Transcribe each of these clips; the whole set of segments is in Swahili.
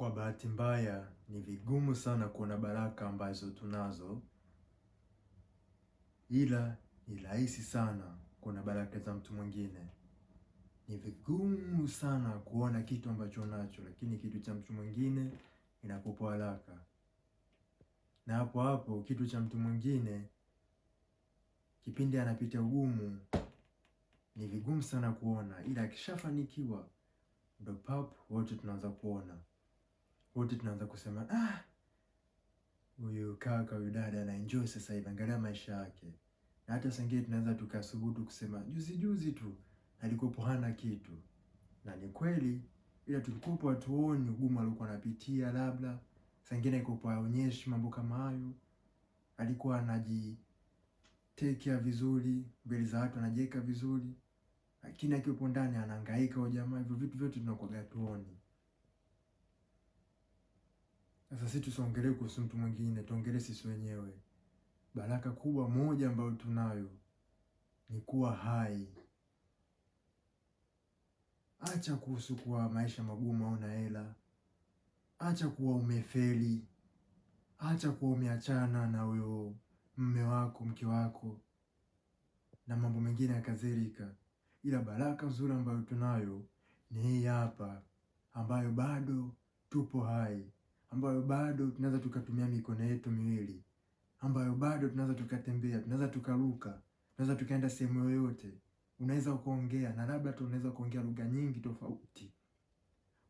Kwa bahati mbaya ni vigumu sana kuona baraka ambazo tunazo, ila ni rahisi sana kuona baraka za mtu mwingine. Ni vigumu sana kuona kitu ambacho unacho, lakini kitu cha mtu mwingine inakupa haraka, na hapo hapo kitu cha mtu mwingine kipindi anapita ugumu ni vigumu sana kuona, ila akishafanikiwa ndo pap wote tunaanza kuona, wote tunaanza kusema ah, huyu kaka huyu dada ana enjoy sasa hivi, angalia maisha yake. Na hata sengine tunaweza tukasubutu kusema juzi juzi tu alikuwepo hana kitu, na ni kweli, ila tulikuwepo hatuoni ugumu aliokuwa anapitia, labda sengine alikuwepo haonyeshi mambo kama hayo, alikuwa anajitekea vizuri mbele za watu, anajiweka vizuri, lakini akiwepo ndani anahangaika huyo jamaa. Hivyo vitu vyote tunakuwa hatuoni. Sasa sisi tusiongelee kuhusu mtu mwingine, tuongelee sisi wenyewe. Baraka kubwa moja ambayo tunayo ni kuwa hai. Acha kuhusu kuwa maisha magumu au na hela, acha kuwa umefeli, acha kuwa umeachana na huyo mme wako, mke wako na mambo mengine ya kadhalika, ila baraka nzuri ambayo tunayo ni hii hapa, ambayo bado tupo hai, ambayo bado tunaweza tukatumia mikono yetu miwili, ambayo bado tunaweza tukatembea, tunaweza tukaruka, tunaweza tukaenda sehemu yoyote. Unaweza ukaongea na labda tu unaweza kuongea lugha nyingi tofauti,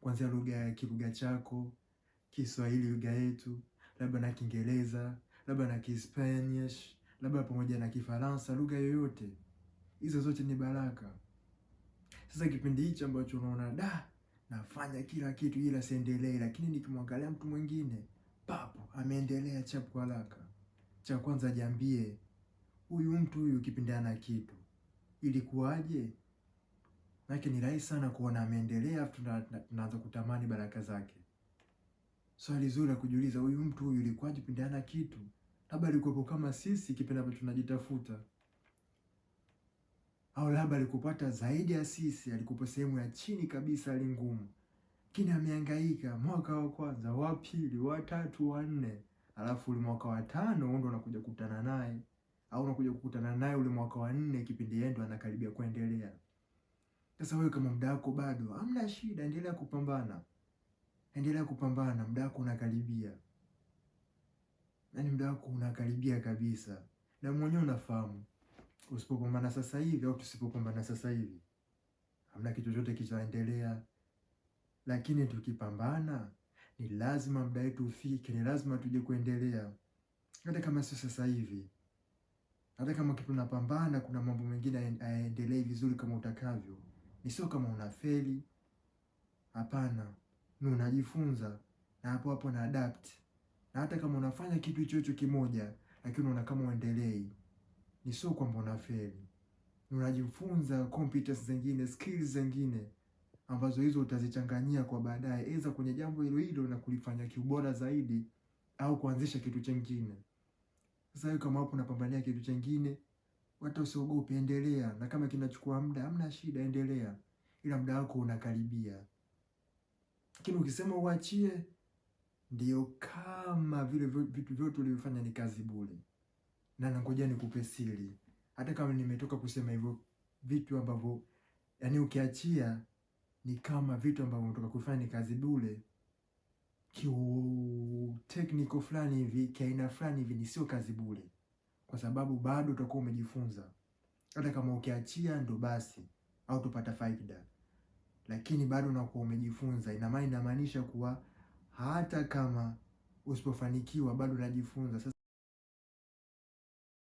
kuanzia lugha ya kilugha chako Kiswahili, lugha yetu, labda na Kiingereza, labda na Kispanish, labda pamoja na Kifaransa, lugha yoyote. Hizo zote ni baraka. Sasa kipindi hichi ambacho unaona da nafanya kila kitu ila siendelee, lakini nikimwangalia mtu mwingine papo ameendelea chapu haraka. Cha kwanza jiambie, huyu mtu huyu kipindi ana kitu ilikuwaje? Maana ni rahisi sana kuona ameendelea, afu tunaanza kutamani baraka zake. Swali zuri la kujiuliza, huyu mtu huyu ilikuwaje kipindi ana kitu? Labda alikuwepo kama sisi kipindi ambacho tunajitafuta, au labda alikupata zaidi ya sisi, alikupa sehemu ya chini kabisa, hali ngumu, lakini amehangaika mwaka wa kwanza, wa pili, wa tatu, wa nne, alafu ule mwaka wa tano ndo unakuja kukutana naye au unakuja kukutana naye ule mwaka wa nne, kipindi yeye ndo anakaribia kuendelea. Sasa wewe kama muda wako bado, hamna shida, endelea kupambana, endelea kupambana, muda wako unakaribia, yaani muda wako unakaribia kabisa, na mwenyewe unafahamu usipopambana sasa hivi au tusipopambana sasa hivi hamna kitu chochote kitaendelea, lakini tukipambana ni lazima muda wetu ufike, ni lazima tuje kuendelea, hata kama sio sasa hivi, hata kama kitu unapambana, kuna mambo mengine hayaendelei vizuri kama utakavyo, ni sio kama unafeli, hapana, ni unajifunza na hapo hapo na adapt, na hata kama unafanya kitu hicho hicho kimoja, lakini unaona kama uendelei, ni sio kwamba unafeli, unajifunza competence zingine, skills zingine ambazo hizo utazichanganyia kwa baadaye, aidha kwenye jambo hilo hilo na kulifanya kiubora zaidi, au kuanzisha kitu chengine. Sasa hiyo kama hapo unapambania kitu chengine, watu usiogope, endelea, na kama kinachukua muda hamna shida, endelea, ila muda wako unakaribia. Lakini ukisema uachie, ndio kama vile vitu vyote ulivyofanya ni kazi bure. Na nangoja nikupe siri, hata kama nimetoka kusema hivyo vitu ambavyo, yani ukiachia ni kama vitu ambavyo umetoka kufanya ni kazi bure, kiu technical fulani hivi, kiaina fulani hivi, ni sio kazi bure, kwa sababu bado utakuwa umejifunza. Hata kama ukiachia ndo basi au tupata faida, lakini bado unakuwa umejifunza. Ina maana inamaanisha kuwa hata kama usipofanikiwa bado unajifunza. Sasa